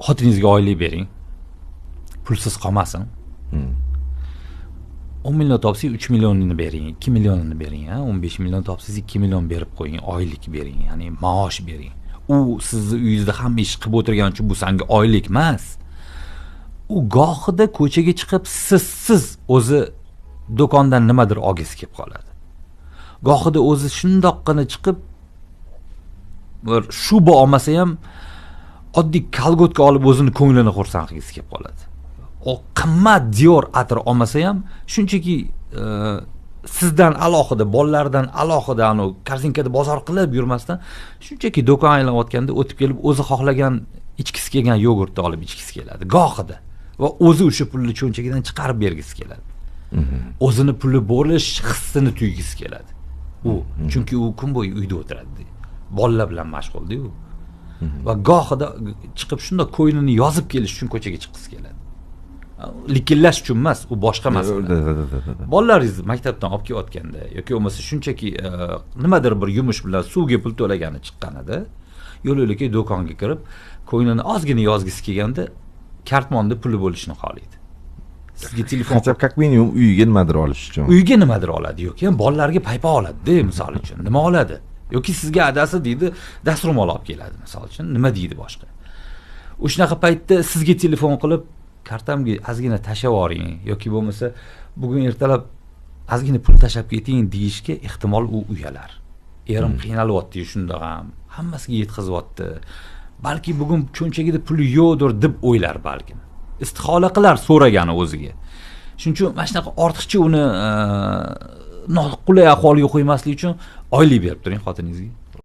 Xotiningizga oylik bering, pulsiz qolmasin. 10 million topsangiz, 3 millionini bering, 2 millionini bering. A, 15 million topsangiz, 2 million berib qo'ying, oylik bering, ya'ni maosh bering. U sizni uyingizda hamma ish qilib o'tirgani uchun bu sanga oylik emas. U gohida ko'chaga chiqib, sizsiz o'zi do'kondan nimadir olgisi kelib qoladi. Gohida o'zi shundoqqina chiqib, bir shuba olmasa ham, oddiy колготка olib, o'zini ko'nglini xursand qilgisi kelib qoladi. U qimmat Dior atir olmasa ham, shunchaki sizdan alohida, bolalardan alohida, anavi корзинка da bozor qilib yurmasdan, shunchaki do'kon aylanayotganda o'tib kelib, o'zi xohlagan, ichgisi kelgan yogurtni olib ichgisi keladi gohida va o'zi o'sha pulni cho'ntagidan chiqarib bergisi keladi. O'zini puli bo'lish hissini tuygisi keladi u, chunki u kun bo'yi uyda o'tiradi, bolalar bilan mashg'ulda u. Va gohida chiqib, shundoq ko'nglini yozib kelish uchun ko'chaga chiqqisi keladi, likillash uchun emas, u boshqa masala. Bolalaringizni maktabdan olib kelayotganda yoki bo'lmasa shunchaki nimadir bir yumush bilan, suvga pul to'lagani chiqqanida, yo'l yo'lakay do'konga kirib, ko'nglini ozgina yozgisi kelganda, kartmonda puli bo'lishini xohlaydi. Sizga telefon Хотя бы, как минимум, uyiga nimadir olish uchun. Uyga nimadir oladi yoki ham bolalarga paypoq oladida, misol uchun, nima oladi yoki sizga adasi deydi, dastro'mol olib keladi, misol uchun, nima deydi boshqa. O'shanaqa paytda sizga telefon qilib, "Kartamga ozgina tashlab yuboring" yoki bo'lmasa "Bugun ertalab ozgina pul tashlab keting" deyishga ehtimol u uyalar. Erim qiynalyapti, shundoq ham hammasiga yetkazyapti, balki bugun cho'ntagida puli yo'qdir, deb o'ylar, balkim istihola qilar so'ragani o'ziga. Shuning uchun mana shunaqa ortiqcha uni noqulay ahvolga qo'ymaslik uchun oylik berib turing xotiningizga.